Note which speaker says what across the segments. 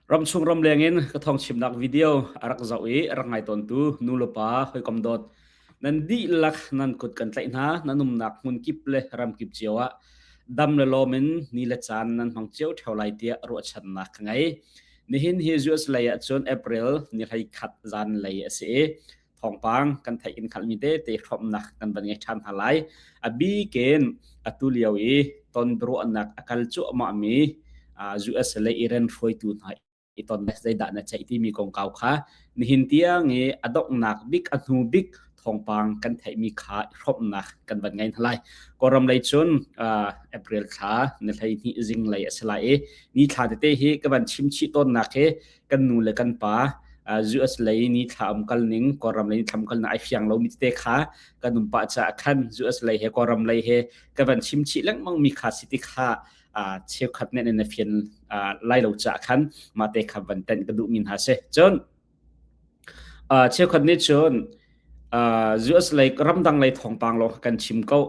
Speaker 1: Ramchung ramleng in ka thawngchimnak video a rak zoh i a rak ngai tawntu nu le pa hawikom dawt nan dihlak nan kut kan tlaih hna. Nan umnak hmun kip le ram kip cio ah dam le lawm in ni le caan nan hmang cio ṭheo lai tiah ruahchannak ka ngei. Nihin hi US lei ah cun April ni 11 zan lei a si i thawngpang kan theih in hngalhmi tete hrawmnak kan van ngei ṭhan hna lai. A bikin atu lio i ton biaruahnak a kal cuahmahmi US le Iran hruaitu hna i ton zeidah na ceih timi kongkau kha nihin tiang i a donghnak bik a hnu bik thawngpang kan theihmi kha hrawmnak kan van ngei hna lai. Kawlram lei cun April thla ni 12 zing lei a si lai i ni thla tete hi ka van chim chih tawnnak hi kan nu le kan pa US lei ni thla um kal ning Kawlram lei ni thla um kal ning ai fiang lo mi tete kha kan um pah caah khan US lei he Kawlram lei he ka van chim chih lengmang mi kha si ti kha cheukhat nih na fian lai lo caah khan mah te kha van tenh ka duh mi hna si. Cun cheukhat nih cun US lei ramdang lei thawngpang lawng kan chim ko,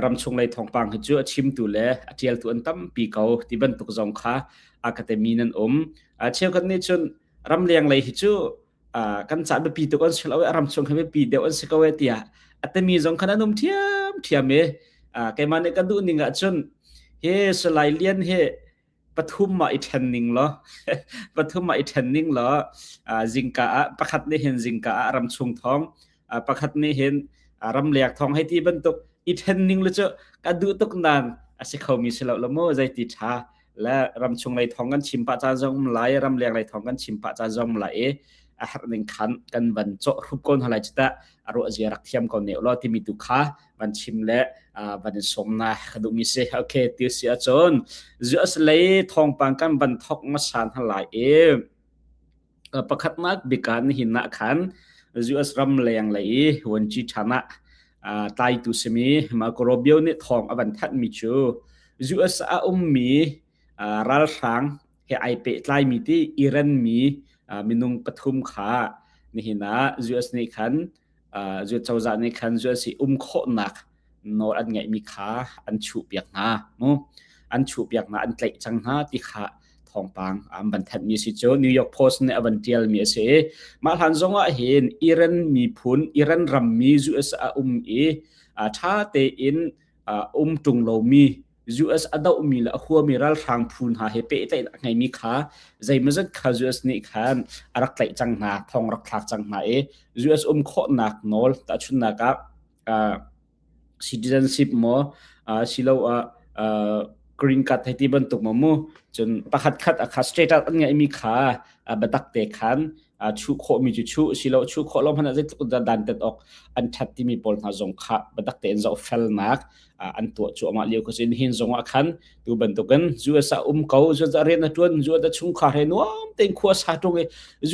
Speaker 1: ramchung lei thawngpang hi cu a chimtu le a ṭialtu an tampi ko ti bantuk zong kha a ka temi nan um. Cheukhat nih cun ramleng lei hi cu kan ca biapi tuk an si lo i ramchung hi biapi deuh an si ko e tiah a temi zong khan an um ṭhiamṭhiam i keimah nih ka duh ning ahcun hi Salai Lian hi pathum ah i ṭhen ning law pathum ah i ṭhen ning law zingka ah pakhat nih hin zingka ah ramchung thawng, pakhat nih hin ramlek thawng hei ti bantuk i ṭhen ning le cu ka duh tuk nan a si khomi si lo lo mu. Zeiti ṭha le ramchung lei thawng kan chim pah caan zong um lai, ramleng lei thawng kan chim pah caan zong um lai i a herh ning khan kan van cawh hrup ko hna lai cu tah. A ruah zia rak thiam ko ne law timi tu kha van chim le van in sawm na ka duhmi si. Okay, ti si ahcun US lei thawngpang kan van thok hmasa hna lai i pakhatnak bik ah nihin ah khan US ram leng lei i vuanci ṭhan ah tlaitu simi Marco Rubio nih thawng a van thanhmi cu US a ummi ralhrang he ai pehtlaimi ti Iran mi minung pathum kha nihin ah US nih khan US cozah nih khan US i um khawhnak nawl an ngeihmi kha an chuhpiak hna mu, an chuhpiak hna, an tlaih cang hna ti kha thawngpang an van thanhmi si cu New York Post nih a van tialmi a si. Mah hlan zong ah hin Iran miphun, Iran rammi US a um i ṭha tein um ṭung lomi, US a dohmi le a huami ralhrang phu hna he pehtlaihnak a ngeimi kha zeimawzat kha US nih khan a rak tlaih cang hna, thong rak thlak cang hna i US um khawhnak nawl, tahchunhnak ah citizenship maw siloah green card hei ti bantuk maw mu, cun pakhat khat a kha status an ngeihmi kha biatak te khan chuh khawhmi cu chuh silo chuh khawh lo hmanh ah zeitluk dan tet awk an ṭhat timi pawl hna zong kha biatak tein zohfelnak an tuah cuahmah lio kha sin hin zong ah khan tu bantukin US ah um ko, US ah rian a ṭuan, US a chungkhar he nuam tein khua sa ṭung i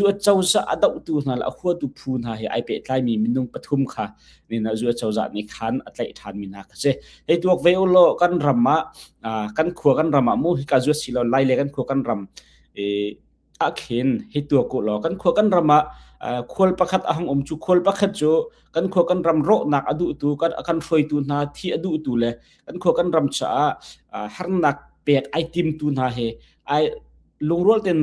Speaker 1: US cozah a dohtu hna le a huatu phu hna he ai pehtlaimi minung pathum kha nina US cozah nih khan a tlaih ṭhanmi hna kha si. Hei tuak ve ulaw kan ram ah kan khua kan ram ah mu hika US si lo lai le kan khua kan ram ah khin hi tua ku law kan khua kan ram ah khual pakhat a hung um cu khual pakhat cu kan khua kan ram rawhnak a duhtu, kan kan hruaitu hna thi a duhtu le kan khua kan ram caah harnak pek ai timtu hna he ai lungrual ten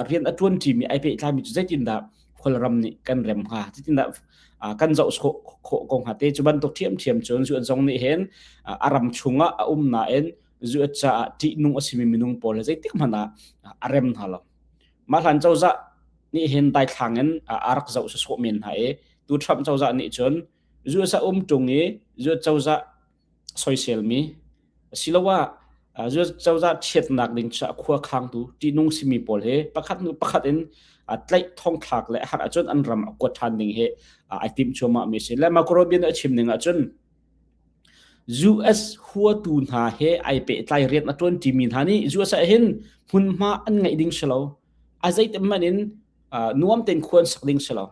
Speaker 1: rian a tuan ṭimi ai pehtlaimi cu zeitindah khualram nih kan rem hnga, zeitindah kan zoh khawh ko hnga te cu bantuk ṭhiamṭhiam cun zu zong nih hin a ram chungah a um nain zu caah ṭihnung a simi minung pawl he zeitik hmanh ah a rem hna lo. Mah hlan cozah nih hin daithlang in a rak zoh sawsawh men hna i tu Trump cozah nih cun US a um ṭung i US cozah soiselmi asiloah US cozah ṭhiatnak ding caah khua khangtu ṭihnung simi pawl he pakhat hnu pakhat in tlaih thongthlak le har ahcun an ram a kuat ṭhan ding hi ai timh cuahmah mi a si. Le Marco Rubio nih a chim ning ahcun US huatu hna he ai pehtlai rian a ṭuanṭimi hna nih US ah hin hmunhma an ngeih ding si lo. A zeitin hmanh in nuam tein khua an sak ding si lo.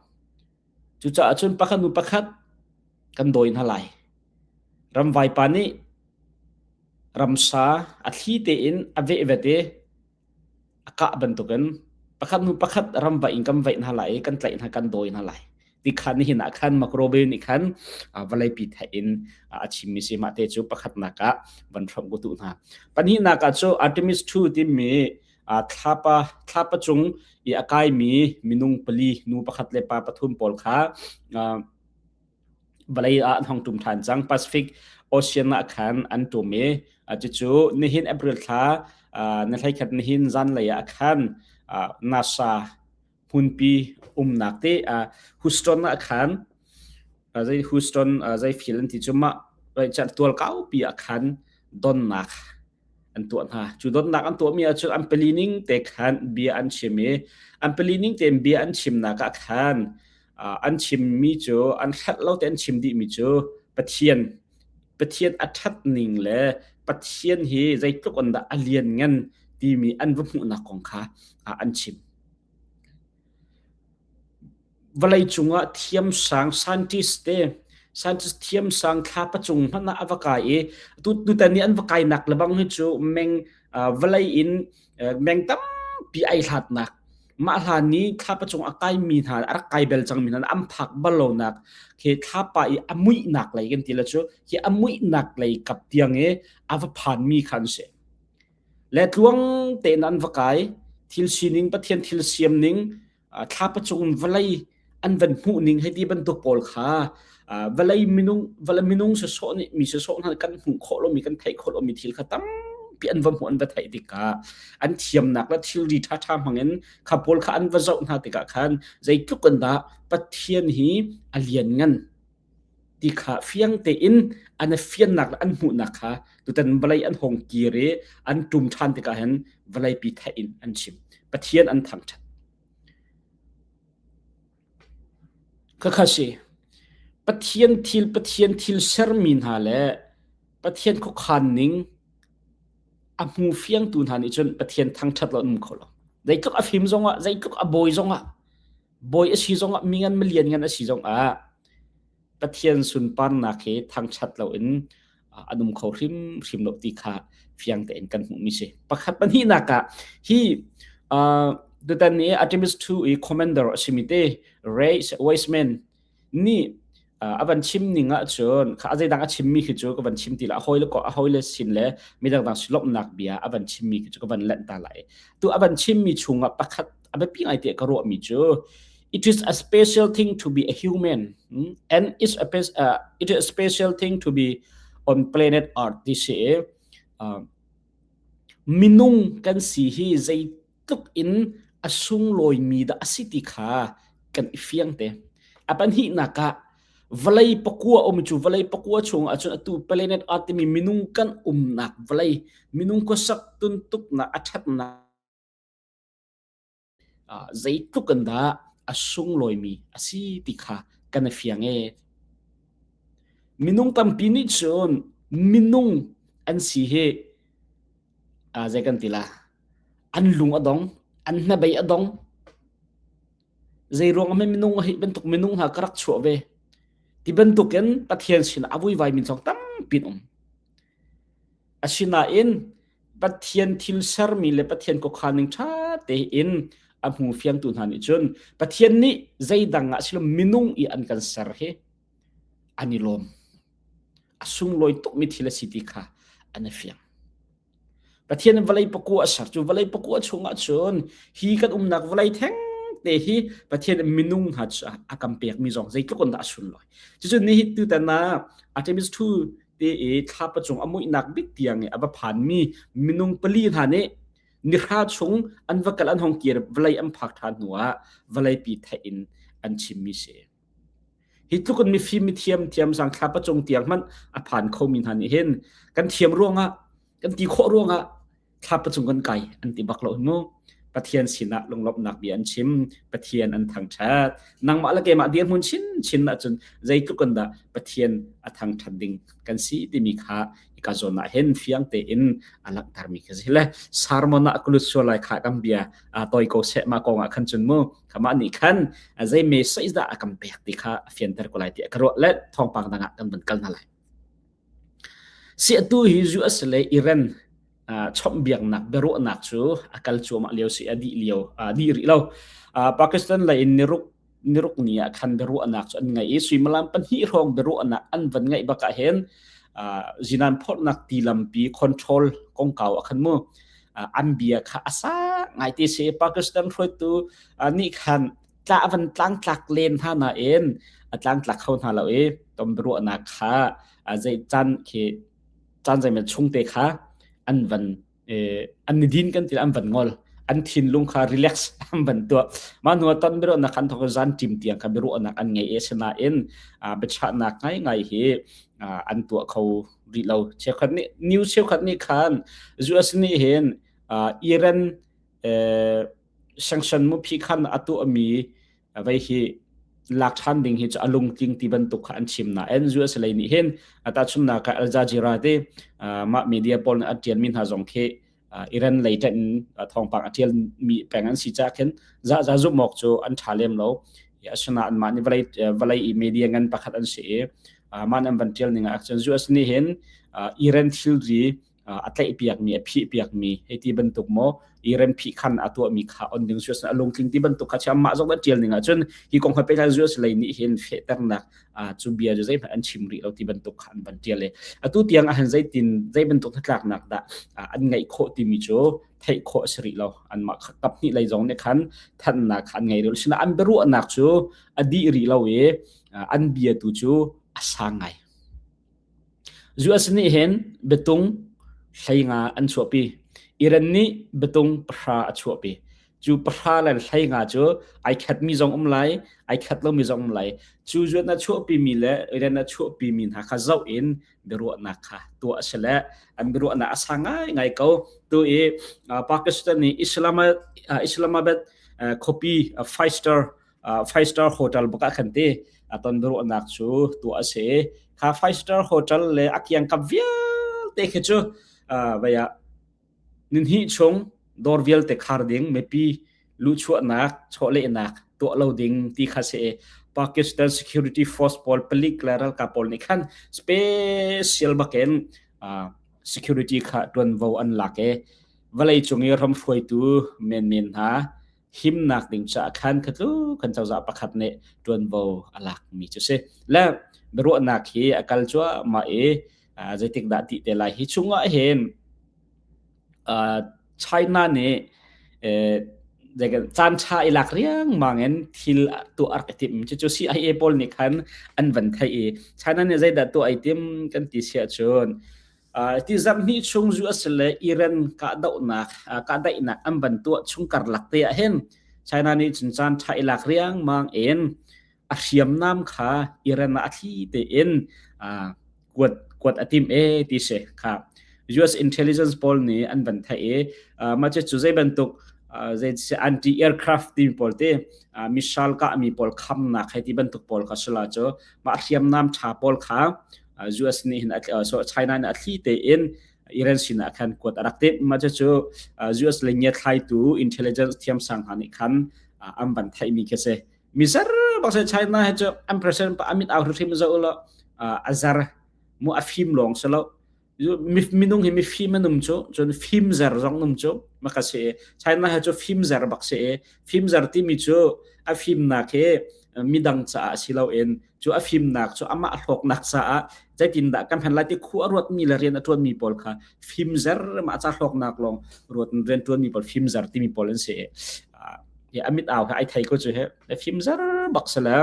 Speaker 1: Cucaah cun pakhat hnu pakhat kan dawi hna lai. Ramvai pa nih ramsa a thli tein a vehvet i a kah bantukin pakhat hnu pakhat ram vaih in kan vaih hna lai i kan tlaih hna, kan dawi hna lai ti kha nihin ah khan Makrobe nih khan vawleipi theih in a chimmi si. Mah te cu pakhatnak ah van hrawmh ku tu hna. Pahnihnak ah cu Artemis 2 timi thlapa thlapa cung i a kaimi minung pali nu pakhat le pa pathum pawl kha vawlei ah an hong ṭum ṭhan cang. Pacific Ocean ah khan an ṭum i cucu nihin April thla ni 11 nihin zanlei ah khan NASA hmunpi umnak te Houston ah khan zei Houston zei field an ti cu mah tual kaupi ah khan donnak an tuah hna. Cu donnak an tuahmi ahcun an pali ning te khan bia an chim i an pali ning tein bia an chimnak ah khan an chimmi cu an hrelh lo te an chim dihmi cu Pathian Pathian a ṭhat ning le Pathian hi zeitluk in dah a lianngan timi an va hmuhnak kong kha an chim. Vawleicung ah thiamsang scientist te scientist thiamsang thlapa cung hmanh ah a va kai i tutan i an va kainak lebang hi cu meng vawlei in meng tampi ai hlatnak mah hlan i thlapa cung a kaimi hna a rak kai bel cangmi hna an phak bal lonak khi thlapa i a muihnak lei kan ti le cu khi a muihnak lei kap tiang i a va phanmi kha an si. Le tluang tein an va kai thil sining Pathian thil siam ning thlapa cung vawlei an van hmuh ning hei ti bantuk pawl kha vawlei minung vawlei minung sawsawh nih mi sawsawh hna kan hmuh khawh lomi kan theih khawh lomi thil kha tampi an va hmuh an va theih tikah an thiamnak le thilri ṭhaṭha hmangin kha pawl kha an va zoh hna tikah khan zeitluk in dah Pathian hi a lianngan ti kha fiang tein an i fiannak le an hmuhnak kha tutan vawlei an hong kir i an ṭum ṭhan tikah hin vawleipi theih in an chim. Pathian an thangṭhat. Khakha si. Pathian thil Pathian thil sermi hna le Pathian khuakhan ning a hmu fiangtu hna nih cun Pathian thangṭhat lo an um kho lo. Zeitluk a fim zongah, zeitluk a bawi zongah, bawi a si zongah, mi ngan milian ngan a si zongah Pathian sunparnak hi thangṭhat loin an um kho hrimhrim lo ti kha fiang tein kan hmuhmi si. Pakhat pahnihnak ah hi tutan i Artemis 2 i commander a simi te Ray Wiseman nih a van chim ning ahcun kha a zeidang a chimmi khi cu ka van chim ti la a hawi le a hawi le sin le midang dang silawmhnak bia a van chimmi khi cu ka van lanh ta lai. Tu a van chimmi chungah pakhat a biapi ngai te ka ruahmi cu it is a special thing to be a human hmm? and it's a, uh, it is a special thing to be on planet earth ti si uh, minung kan si hi zeitluk in a sunglawi mi dah a si ti kha kan i fiang te a pahnihnak ah vawlei pakua um cu vawlei pakua chung ahcun atu planet earth timi minung kan umnak vawlei minung khuasak tuntuknak a ṭhatnak Zeitluk in dah a sunglawimi a si ti kha kan i fiang ee. Minung tampi nih cun minung an si hi zei kan ti la an lung a dong, an hnabei a dong. Zei ruang ah minung hi bantuk minung hna ka rak chuah ve ti bantukin Pathian sinah a vuivai mi zong tampi an um. Asinain Pathian thil sermi le Pathian khuakhan ning ṭha tein a hmu fiangtu hna nih cun Pathian nih zeidang ah silom minung i an kan ser hi an i lawm. A sunglawi tukmi thil a si ti kha an i fiang. Pathian nih vawlei pakua a ser cu vawlei pakua chungah cun hi kan umnak vawlei theng te hi Pathian nih minung hna cu a kan pekmi zong zeitluk in dah a sunlawi. Cucu nihin tutan ah Artemis 2 ti i thlapa cung a muihnak bik tiang i a va phanmi minung pali hna nih nihra chung an va kal an hong kir vawlei an phak ṭhan hnuah vawleipi theih in an chimmi si. Hi tluk in mifim mithiam thiamsang thlapa cung tiang hmanh a phan khomi hna nih hin kan thiam ruangah kan ti khawh ruangah thlapa cung kan kai an ti bak lo mu Pathian sinah lunglawmhnak bia an chim Pathian an thangṭhat nangmah le keimah dirhmun chinchin ahcun zeitluk in dah Pathian a thangṭhat ding kan si timi kha hika zawn ah hin fiang tein a langhtermi kha si le sermon ah kulut sual lai kha kan bia toi ko seh ma kong ah khan cun mu khama nih khan zei message dah a kan pek ti kha a fianter ko lai ti ka ruah le thawngpang dang ah kan van kal hna lai Si atu hi US le Iran chawnhbiaknak biaruahnak cu a kal cuahmah lio si a dih lio a dih rih lo. Pakistan lei in niruk niruk ni ah khan biaruahnak cu an ngei i suimilam pahnih hrawng biaruahnak an van ngeih bak ah hin zinan phorhnak tilampi control kongkau ah khan mu an bia kha a sang. ngai ti si. Pakistan hruaitu nih khan tla van tlangtlak len hna nain a tlangtlak kho hna lo i tom biaruahnak kha zei caan khi caan zeimat chung te kha an van an ni din kan ti an van ngol, an thinlung kha relax an van tuah. Mah hnu ah ton biaruahnak khan thok zan ṭim tiang kha biaruahnak an ngei e. Sinain biachahnak ngai ngai hi an tuah kho rih lo. Cheukhat nih, news cheukhat nih khan US nih hin Iran sanction mu phi khan a tuahmi vei hi lak ṭhan ding hi cu a lungtling ti bantuk kha an chim nain US lei nih hin tahchunhnak ah Al Jazeera te mah media pawl nih a ṭialmi hna zong khi Iran lei ṭanh in thawngpang a ṭialmi peng an si caah khin za za zumh awk cu an ṭha lem lo. Asinain anmah nih vawlei vawlei i media ngan pakhat an si i mah an van ṭial ning ah cun US nih hin Iran thilri a tlaihpiakmi, a phihpiakmi hei ti bantuk maw, Iran phih khan a tuahmi kha on ding US a lungtling ti bantuk kha chiam mah zong an ṭial ning ahcun hi kong he pehtlai US lei nih hin fehternak cu bia cu zeihmanh an chim rih lo ti bantuk kha an van ṭial i atu tiang ahhin zeitin zei bantuk hnatlaknak dah an ngeih khawh timi cu theih khawh a si rih lo. Anmah kaphnih lei zong nih khan thanhnak kha an ngei rih lo. Sinain an biaruahnak cu a dih rih lo i an bia tu cu a sang ngai. US nih hin biatung 15 an chuahpi. Iran nih biatung 10 a chuahpi. Cu 10 le 15 cu ai khatmi zong um lai, ai khat lomi zong um lai. Cu US a chuahpimi le Iran a chuahpimi hna kha zoh in biaruahnak kha tuah a si le an biaruahnak a sang ngaingai ko. Tu i Pakistan nih Islamabad khuapi 5 star hotel bak ah khan ti ton biaruahnak cu tuah a si. Kha 5 star hotel le a kiangkap vialte khi cu vei ah ninhnih chung dawr vialte khar ding, mipi luhchuahnak, chawlehnak tuah lo ding ti kha si. Pakistan security force pawl, palik le ralkap pawl nih khan special bakin security kha tuanvo an lak i vawlei cung i ram hruaitu menmen hna himnak ding caah khan khatlu kan cozah pakhat nih ṭuanvo a lakmi cu si. Le biaruahnak hi a kal cuahmah i zeitik dah ti te lai. Hi chungah hin China nih caan ṭha i lak riangmang in thil tuah a rak i timh. Cucu CIA pawl nih khan an van theih i China nih zeidah tuah ai tim kan ti siah cun ti zarhhnih chung US le Iran kahdohnak kahdaihnak an van tuah chung karlak te ah hin China nih cun caan ṭha i lak riangmang in a hriamnam kha Iran ah a thli tein kuat kuat a tim e ti si kha US intelligence pawl nih an van theih i mah cu zei bantuk zei anti aircraft timi pawl te missile kah mi pawl khamnak hei ti bantuk pawl kha sila cu mah hriamnam ṭha pawl kha US nih hin so China nih a thli tein Iran sinah khan kuat a rak timh. Mah cu US le ngiathlaitu intelligence thiamsang hna nih khan an van theihmi khi si. Mizar bak se China he cu an president pa amit au hrim zo lo a zar mu a fim lawng si lo. Minung hi mifim an um cu, cun fimzer zong um cu maka si. China he cu fimzer bak si. Fimzer timi cu a fimnak hi midang caah si loin cu a fimnak cu amah hlawknak caah zeitindah kan hman lai ti khu a ruatmi le rian a ṭuanmi pawl kha fimzer, mah ca hlawknak lawng ruat rian ṭuanmi pawl fimzer timi pawl an si. A mit au he ai thei ko cu he fimzer bak si le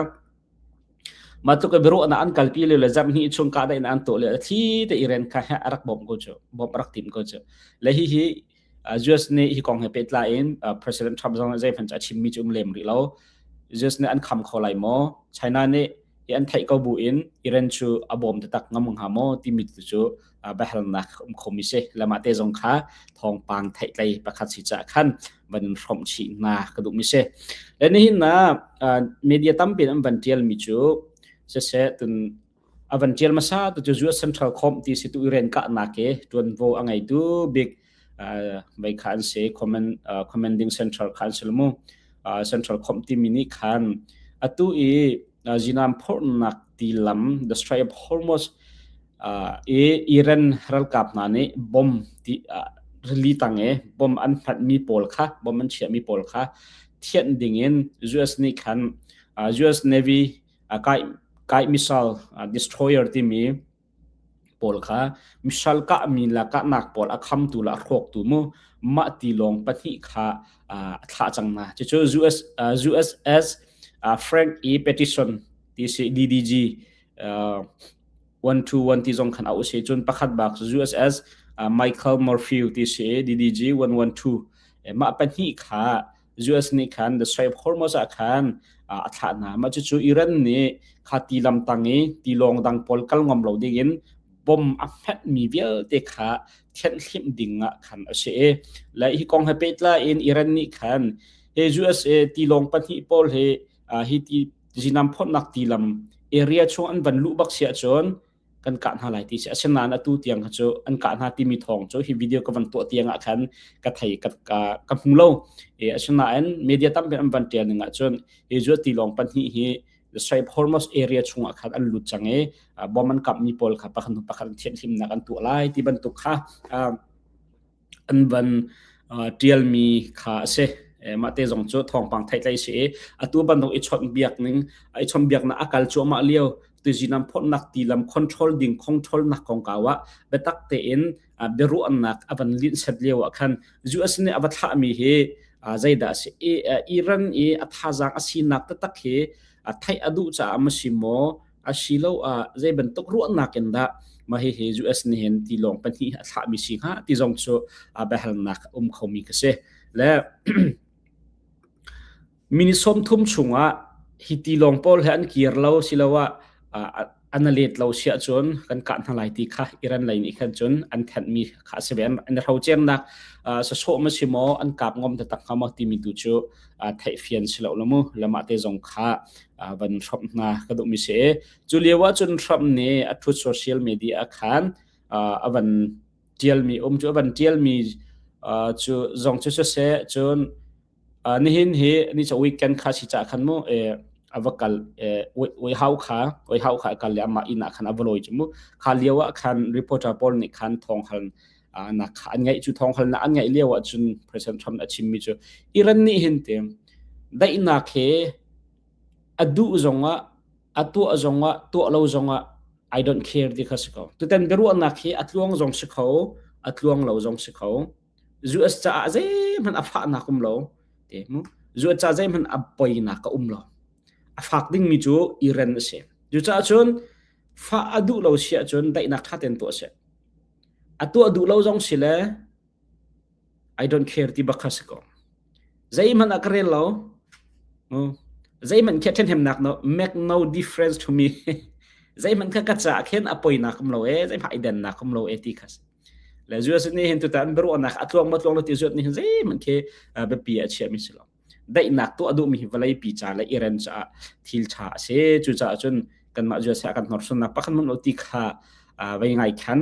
Speaker 1: mah tluk i biaruahnak an kalpi le le zarhhnih chung kahdaihnak an tuah le a thli te Iran kha a rak bawmh ko cu, bawmh a rak tim ko cu. Le hi hi US nih hi kong he pehtlai in President Trump zong zeihmanh a chimmi cu um lem rih lo. US nih an kham kho lai maw? China nih hi an theih ko bu in Iran cu a bawm taktak ngam hnga maw timi tu cu biahalnak um khomi si. Le mah te zong kha thawngpang theihtlei pakhat si caah khan van in hrawmh chih hna ka duhmi si. Le nihin ah media tampi an van tialmi cu siseh tun a van ṭial hmasa tu cu US Central Com ti si tu Iran kahnak i ṭuanvo a ngeitu bik mei kha an si, commanding central kha an si mu. Central Com timi nih khan atu i zinam phorhnak ti lam the Strait of Hormuz i Iran ralkap hna nih bom ti rili tang i bom an hmanmi pawl kha, bom an chiahmi pawl kha thianh dingin US nih khan US Navy Kai missile destroyer timi pawl kha missile kahmi le kahnak pawl a khamtu le a hrawktu mu mah tilawng pahnih kha a thlah cang hna. Cucu US, USS Frank E. Peterson ti si DDG 121 ti zong khan a si cun pakhat bak USS Michael Murphy ti si DDG 112 mah pahnih kha US nih khan the Strait of Hormuz ah khan a thlah hna. Mah cucu Iran nih kha tilam tang i tilawng dang pawl kal ngam lo ding in bom a hmetmi vialte kha thianhhlimh ding ah khan a si i le hi kong he pehtlai in Iran nih khan hi USA tilawng pahnih pawl hi hi ti zinam phawtnak tilam area chung an van luh bak si ahcun kan kah hna lai ti si. Asinain atu tiang kha cu an kah hna timi thawng cu hi video ka van tuah tiang ah khan ka thei ka, ka, ka hmu lo. E, asinain media tampi an van tial ning ahcun hi zu tilawng pahnih hi the Strait Hormuz area chungah khan an lut cang i bom an kapmi pawl kha pakhat hnu pakhat thianhhlimnak an tuah lai ti bantuk kha an van ṭialmi kha a si. Mah te zong cu thawngpang theihtlei si i atu bantuk i chawnhbiak ning i chawnhbiaknak a kal cuahmah lio tuzinam phawtnak tilam control ding control nak kongkau ah biatak tein biaruahnak a van linhset lio ah khan US nih a va thlahmi hi zeidah a si Iran i a thazaang a sinak taktak hi theih a duh caah ma si maw asiloah zei bantuk ruahnak in dah mah hihi US nih hin tilawng pahnih a thlahmi si hnga ti zong cu biahalnak um khomi ka si. Le minute 30 chungah hi tilawng pawl he an kir lo siloah an let lo si ahcun kan kah hna lai ti kha Iran lei nih khan cun an thenhmi kha a si ve. An hrocernak sasawh ma si maw an kap ngom taktak hnga maw timi tu cu theihfian si lo lo mu. Lamah te zong kha van hrawmh hna ka duhmi si. Cu lio ah cun Trump nih a Truth Social media ah khan a van tialmi um cu a van tialmi cu zong cu siseh cun nihin hi ni cu weekend kha si ca khan mu a va kal oi hau kha oi hau kha kal le amah inn ah khan a va lawi cu mu kha lio ah khan reporter pawl nih khan thawng hal nak kha an ngaih cu thawng hal na an ngaih lio ah cun President Trump a chimmi cu Iran nih hin te daihnak he a duh zongah a tuah zongah tuah lo zongah I don't care ti kha si ko. Tutan biaruahnak hi a tluang zong si kho, a tluang lo zong si kho. US caah zeihmanh a fahnak um lo. Te mu. US caah zeihmanh a poinak a um lo. A fak dingmi cu Iran a si. Cucaah cun fah a duh lo si ahcun daihnak ṭha tein tuah seh. A tuah duh lo zong si le I don't care ti bak kha si ko. Zeihmanh ah ka rel lo. Zeihmanh khi ṭhenhemnak no make no difference to me. Zeihmanh kha ka caah khin a poinak um lo e, zeihmanh ai dennak um lo e ti kha si. Le US nih hin tutan biaruahnak a tluang ma tluang lo ti zuat nih hin zeihmanh khi biapi a chiahmi si lo. Daihnak tuah duhmi hi vawleipi ca le Iran caah thil ṭha a si. Cucaah cun kanmah US ah kan hnorsuannak pakhat hmanh lo ti kha vei ngai khan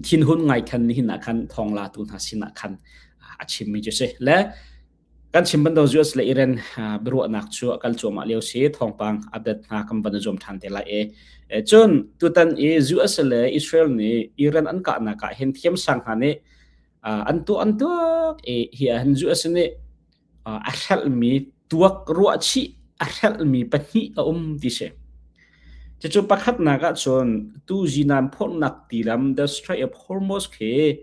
Speaker 1: thinhun ngai khan nihin ah khan thawnglatu hna sinah khan a chimmi cu si. Le kan chim bantuk US le Iran biaruahnak cu a kal cuahmah lio si thawngpang update hna kan van zuam ṭhan te lai e. Cun tutan i US le Israel nih Iran an kahnak ah hin thiamsang hna nih an tuah an tuak i hi ah hin US nih a hrelhmi tuak ruahchih a hrelhmi pahnih a um ti si. Cucu pakhatnak ahcun tu zinan phorhnak tilam the Strait of Hormuz khi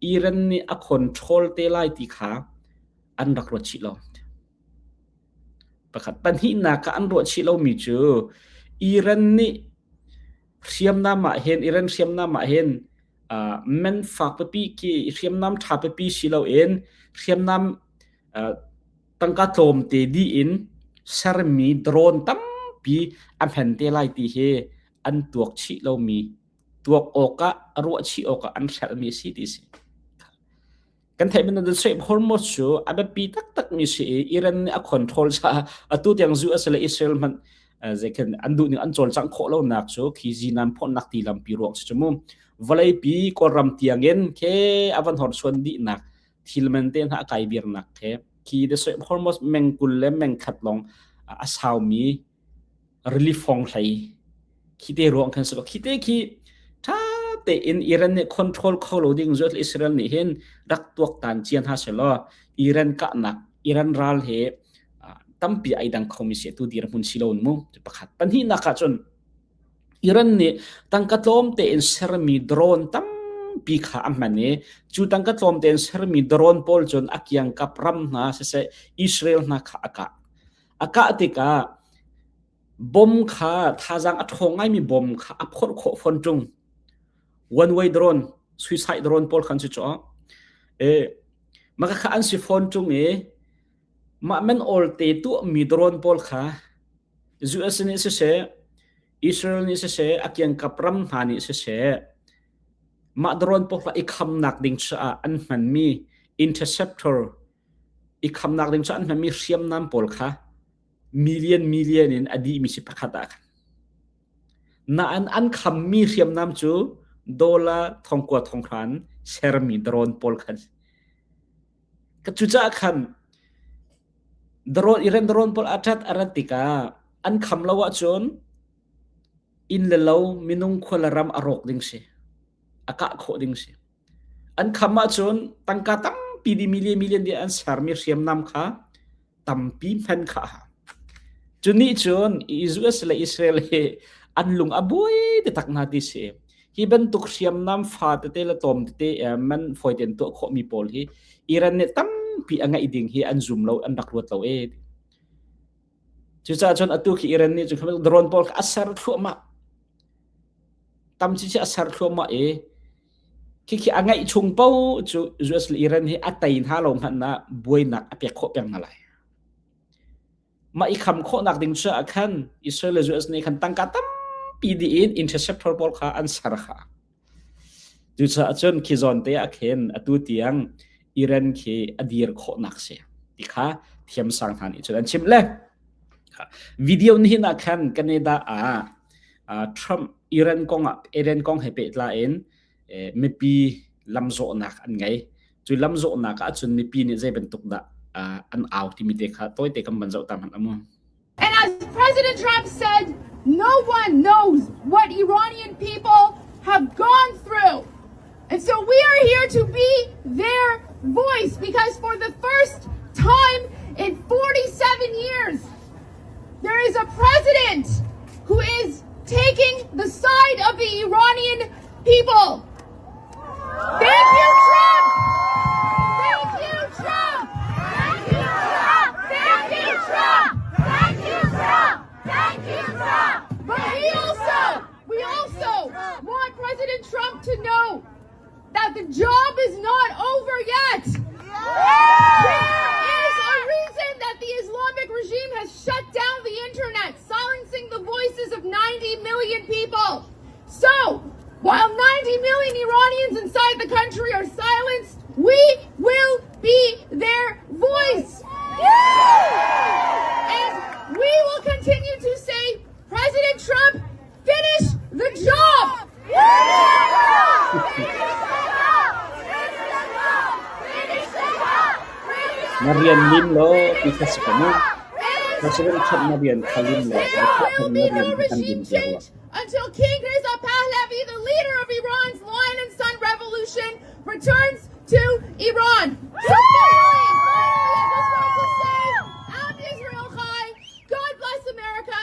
Speaker 1: Iran nih a control te lai ti kha an rak ruat chih lo. Pakhat pahnihnak ah an ruah chih lomi cu Iran nih hriamnam ah hin Iran hriamnam ah hin men fak pipi khi hriamnam ṭha pipi si loin hriamnam tangka tlawmte dih in sermi drone tampi a hman te lai ti hi an tuak chih lomi tuak awkah ruah chih awkah an hrelhmi a si ti si. Kan theih bantuk Strait Hormuz cu a biapi taktakmi si i Iran nih a control caah atu tiang US le Israel hmanh zeikhin an duh ning an cawlcangh khawh lonak cu khi zinan phawtnak ti lampi ruang si cu mu. Vawleipi Kawlram tiangin khe a van horsuan dihnak thil man te hna a kai virnak khe khi the Strait Hormuz meng 20 le meng khat lawng a saumi rili fong hlei khi te ruang khan si khi te khi tha tein Iran nih control kho lo ding zuat Israel nih hin rak tuak tan cian ha selaw Iran kahnak Iran ral he tampi ai dang khomi si tu dirhmun si lo mu pakhat pahnihnak ah cun. Iran nih tangka tlawm tein sermi drone tampi kha a hman i cu tangka tlawm tein sermi drone pawl cun a kiangkap ram hna siseh Israel hna kha a kah. A kah tikah bom kha thazaang a ṭhawng ngaimi bom kha a phorh khawh fawn ṭung. One way drone, suicide drone pawl khan si cu. E, maka kha an si fawn ṭung i mah men awl te tuahmi drone pawl kha US nih siseh, Israel nih siseh, a kiangkap ram hna nih siseh, mah drone pawl kha i khamnak ding caah an hmanmi interceptor i khamnak ding caah an hmanmi hriamnam pawl kha million million in a dihmi si pakhat ah khan. Nain an khammi hriamnam cu dollar thongkua thonghran sermi drone pawl khan. Cucaah khan drone Iran drone pawl a ṭat a rat tikah an kham lo ahcun inn le lo minung khua le ram a rawk ding si. A kah khawh ding si. An kham ahcun tangka tampi di million million di an sermi hriamnam kha tampi hman kha a hau. Cu nih cun US le Israel hi an lung a buai taktak hna ti si. Hi bantuk hriamnam fa tete le tlawm tete man fawi tein tuah khawhmi pawl hi Iran nih tampi a ngeih ding hi an zum lo, an rak ruat lo e. Cucaah cun atu khi Iran nih cun drone pawl kha a ser thluahmah. Tam chinchin a ser thluahmah i Khikhi a ngeih chung paoh cu US le Iran hi a tei hna lo hmanh ah buainak a pek khawh peng hna lai. Mah i kham khawhnak ding cu ah khan Israel le US nih khan tangka tampi dih in interceptor pawl kha an ser kha. Cucaah cun khi zawn te ah khin atu tiang Iran khi a dir khawhnak si ti kha thiamsang hna nih cun an chimh le. Video nihin ah khan Canada ah Trump Iran kong ah Iran kong he pehtlai in mipi lamzawhnak an ngei. Cu lamzawhnak ah cun mipi nih zei bantuk dah an au timi te kha tawite kan van zoh ta hmanh amu.
Speaker 2: And as President Trump said, no one knows what Iranian people have gone through. And so we are here to be their voice because for the first time in 47 years, there is a president who is taking the side of the Iranian people. Thank you, Trump! Thank you, Trump! Thank you, Trump! Thank you, Trump! Thank you, Trump! Thank you, Trump! But we also, we also want President Trump to know that the job is not over yet. There is a reason that the Islamic regime has shut down the internet, silencing the voices of 90 million people. So, while 90 million Iranians inside the country are silenced, we will be their voice. And we will continue to say, President Trump, finish the job!
Speaker 1: Na rian lim law ti kha si ko mu. President Trump na rian kha lim law na rian kha kan lim piak law.
Speaker 2: Until King Reza Pahlavi, the leader of Iran's Lion and Sun revolution, returns to Iran. So finally, finally, I just want to say, Am Yisrael Chai, God bless America,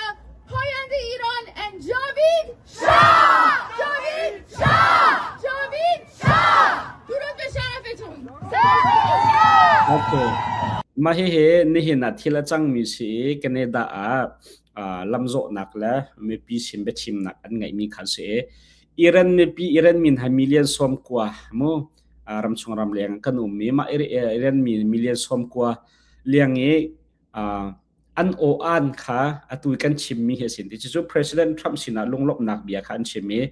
Speaker 2: پاینده ایران and جاوید شاه! جاوید شاه! جاوید شاه! درود به شرفتون
Speaker 1: Okay. Mah hihi nihin ah thil a cangmi si i Canada ah lamzawhnak le mipi sin biachimnak an ngeihmi kha si i Iran mipi Iran min ha million 90 mu ramchung ramleng kan ummi mah Iran mi million 90 liang i an aw-aan kha atu kan chimmi hi a si. Cucu President Trump sinah lunglawmhnak bia kha an chim i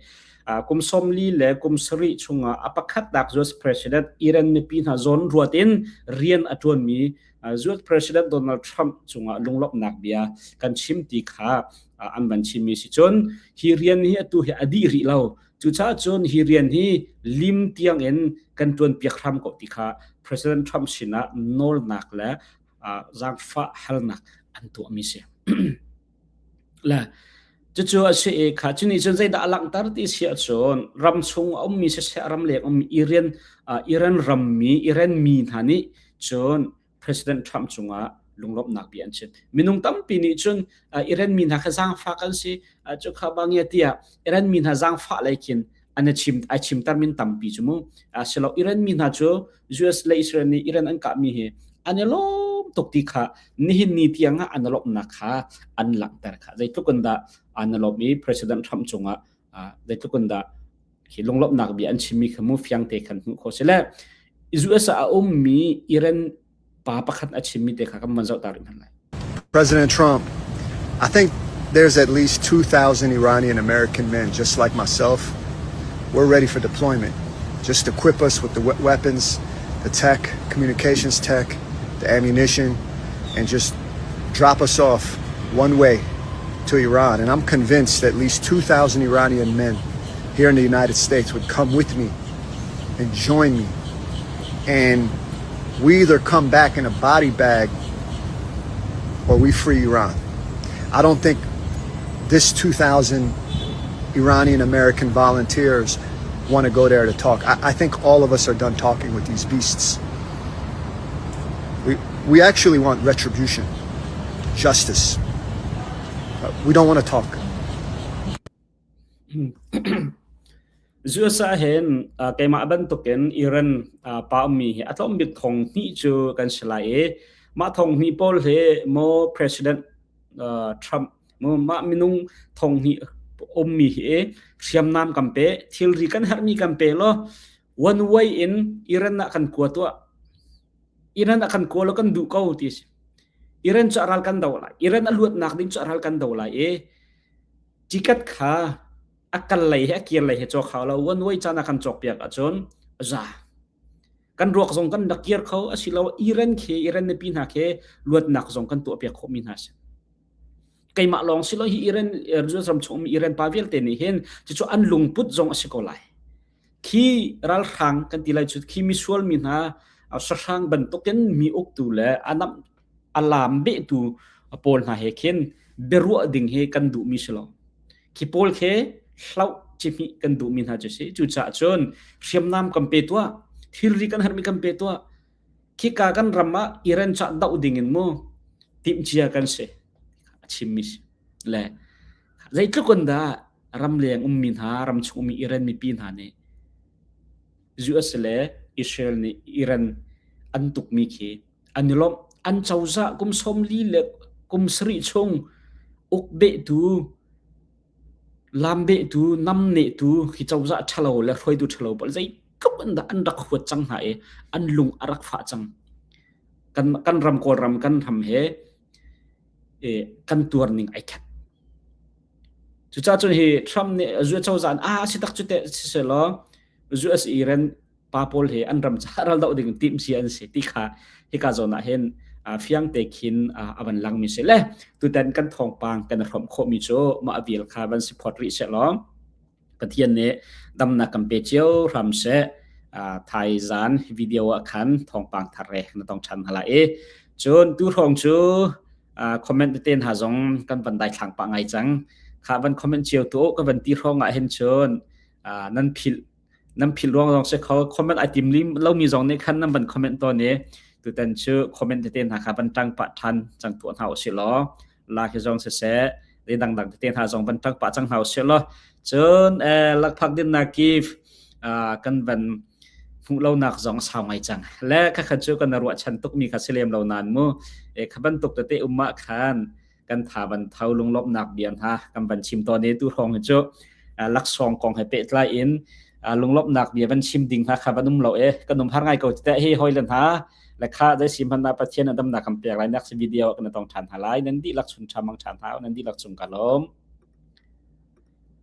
Speaker 1: kum 40 le kum 70 chungah a pakhatnak US President Iran mipi hna zawn ruat in rian a ṭuanmi US President Donald Trump cungah lunglawmhnak bia kan chim ti kha an van chimmi si cun hi rian hi atu hi a dih rih lo. Cucaah cun hi rian hi lim tiang in kan ṭuanpiak hram ko ti kha President Trump sinah nawlnak le zaangfah halnak an tuahmi si. Le cucu a si i kha cunih cun zeidah a langhter ti si ahcun ram chung a ummi siseh ramleng ummi Iran Iran rammi Iran mi hna nih cun President Trump cungah Lunglawmhnak bia an chim. Minung tampi nih cun Iran mi hna kha zaangfak an si, cu kha bangia tiah Iran mi hna zaangfah lei khin an chim ai chimter min tampi cu mu. Silo Iran mi hna cu US le Israel nih Iran an kahmi hi an i lawm tuk ti kha nihin ni tiang ah an i lawmhnak kha an langhter kha. Zeitluk in dah an i lawmh i President Trump cungah zeitluk in dah khi lunglawmhnak bia an chimmi kha mu fiang te khan hmuh khawh si le US ah a ummi Iran pa pakhat a chimmi te kha kan van zoh ta rih hmanh lai.
Speaker 3: President Trump, I think there's at least 2,000 Iranian American men just like myself. We're ready for deployment. Just equip us with the weapons, the tech, communications tech, the ammunition, and just drop us off one way to Iran. And I'm convinced at least 2,000 Iranian men here in the United States would come with me and join me. And we either come back in a body bag or we free Iran. I don't think this 2,000 Iranian American volunteers want to go there to talk. I think all of us are done talking with these beasts. We actually want retribution, justice. We don't want to talk.
Speaker 1: US ah hin keimah bantukin Iran pa ummi hi a tlawm bik thong hnih cu kan si lai i mah thong hnih pawl hi maw President Trump mah minung thong hnih ummi hi hriamnam kan pe thilri kan herhmi kan pe law one way in Iran ah kan kua tuah. Iran ah kan kua law kan duh ko ti si. Iran cu a ral kan do lai. Iran a luatnak ding cu a ral kan do lai i ticket kha a kal lei he a kir lei he cawk hau lo. One way caan ah kan cawk piak ahcun za. Kan ruak zong kan rak kir kho asilo Iran khi Iran mipi hna khi luatnak zong kan tuah piak khawh mi hna si. Keimah lawng si lo hi Iran ram chung mi Iran pa vialte nih hin cucu an lungput zong a si ko lai. Khi ralhrang kan ti lai cu khi misual mi hna sahrang bantukin mi uktu le anam alam behtu pawl hna he khin biaruah ding hi kan duh mi si lo. Khi pawl khi hlauh cihmih kan duh mi hna cu si. Cucaah cun hriamnam kan pe tuah, thilri kan herhmi kan pe tuah. Khika kan ram ah Iran ca doh ding in mu timhcia kan si. A chimmi si. Le zeitluk in dah ramleng ummi hna, ramchung ummi Iran mipi hna nih US le Israel nih Iran an tukmi khi an i lawmh. An cozah kum 40 le kum 70 chung ukbehtu, lambehtu, namnehtu hi cozah ṭhalo le hruaitu ṭhalo pawl zeitluk in dah an rak huat cang hna i an lung a rak fah cang. Kan ram Kawlram kan ram he kan tuar ning ai khat. Cucaah cun hi Trump nih US cozah ah si tak cu teh siselaw US Iran pa pawl he an ram caah ral doh ding tim si an si ti kha hika zawn ah hin fiang te khin a van lang mi si le tutan kan thawngpang kan hrawm khawh mi cu mah vial kha van si phot rih seh law Pathian nih damnak kan pe cio hram seh. Thai zan video ah khan thawngpang thar re na tong ṭhan hala i cun tu hrawng cu comment tete hna zong kan van dai thlang pah ngai cang. Kha van comment cio tu ka van ti hrawng ah hin cun nan philh nan philh ruang zong si kho comment ai tim lim lomi zong nih khan nan van comment tawn i tutan cu comment tete hna kha van ṭang pah ṭhan cang tuah hna usih law la khi zong siseh le dangdang tete hna zong van ṭang pah cang hna usih law cun lakphak dinnak kif kan van hmuh lonak zong sau ngai cang le khakha cu kan ruahchan tukmi kha si lem lo nan mu e kha bantuk tete um ah khan kan tha van tho lunglawmhnak bia hna kan van chim tawn i tu hrawng hi cu laksawng kong he pehtlai in lunglawmhnak bia van chim ding hna kha van um lo e kan um har ngai ko teh hi hoi len ha le kha dai sim han na Pathian adam na kan pek lai nak si video kan tong than ha lai nan dihlak chun tha mang than ha nan dihlak chung ka lawm.